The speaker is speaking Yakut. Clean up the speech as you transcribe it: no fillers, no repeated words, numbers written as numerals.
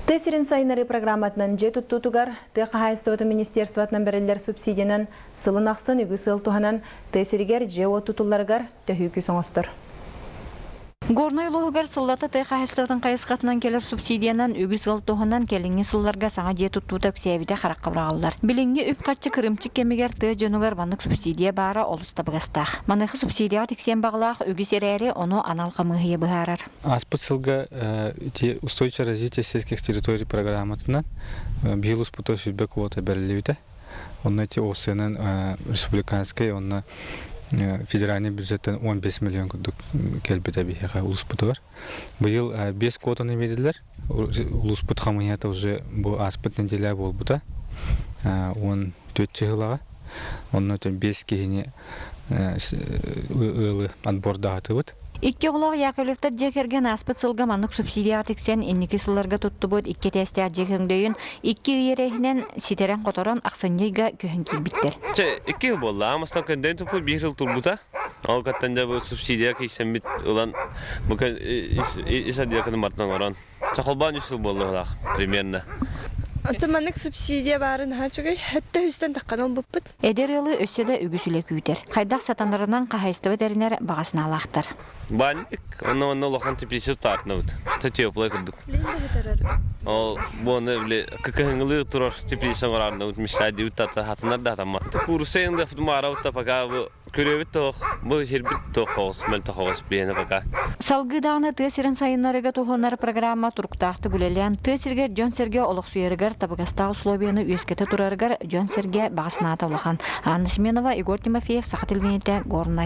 Тыа сирин сайыннарыы программатынан дьиэ туттуутугар тыа хаһаайыстыбатын министерствотынан бэриллэр субсидиянан сылын ахсын үгүс ыал туһанан тыа сиригэр дьиэ-уот тутулларыгар төһүү күүс оҥостор. Горнай улууһугар сыллата тыа хаһаайыстыбатын хайысхатынан кэлэр субсидиянан үгүс ыал туһунан кэлиҥҥи сылларга саҥа дьиэ туттуута үксээбитэ харахха быраҕыллар. Билиҥҥи үп-харчы кырыымчык кэмигэр тыа дьонугар маннык субсидия баара олус табыгастаах. Маныаха субсидияҕа тиксиэн баҕалаах үгүс эрээри, ону анал хамыыһыйа быһаарар. Ааспыт сылга ити устойчивое развитие сельских территорий программатынан биһиги улууспутугар 20 квота бэриллибитэ. Онно ити ОСН республиканскай уонна федеральный бюджеттан 15 миллион курдук кэлбитэ биһиэхэ улууспутугар. Быйыл 5 квотаны биэрдилэр. Улууспут хамыыһыйата уже бу ааспыт неделя буолбута. 14 чыһылаҕа. Онно 5 киһини ыалы отбордаатыбыт. Икки оҕолоох Яковлевтар дьиэ кэргэн ааспыт сылга маннык субсидияҕа тиксэн инники сылларга туттубут икки этээстээх дьиэ көҥдөйүн икки ый эрэһинэн ситэрэн-хоторон ахсынньы ыйга көһөн киирбиттэр. Чэ, икки жыл буолла. Аамастан көндөн туппут биир жыл турбута. Ол каттан дьэ бу субсидия кийсэммит ылан бу ис отделканы мартан оҥорон. Чохолбоон үс сыл буолла примерно. Оттон маннык субсидия баарын наһаа үчүгэй. Өттө үстэн таххан ылбыппыт. Эдэр ыалы өссө да үгүс үлэ күүтэр. Хайдах сатанарынан хаһаайыстыба тэринэр баҕа санаалаахтар. Баанньык, онно онно улахан теплица тутаатынабыт. Теплай курдук. Ол буону били кыкыһыҥылыы турар теплица оҥораарнабыт мечта диэбит тата хатынар да хатаммат. Куурусса ындыахпыт маарабыт да пока бу Күрүөбүт тоох, бу сирбит тоох хоҕус, мөлтөх хоҕус биһиэнэ пока. Салгыы даҕаны тыа сирин сайыннарыыга туһуланар программа туруктаахтык үлэлээн, тыа сиригэр дьон-сэргэ олохсуйарыгар табыгастаах условияны үөскэтэ турарыгар дьон-сэргэ баҕа санаата улахан. Анна Семенова, Егор Тимофеев, Саха телевидениетэ, Горнай.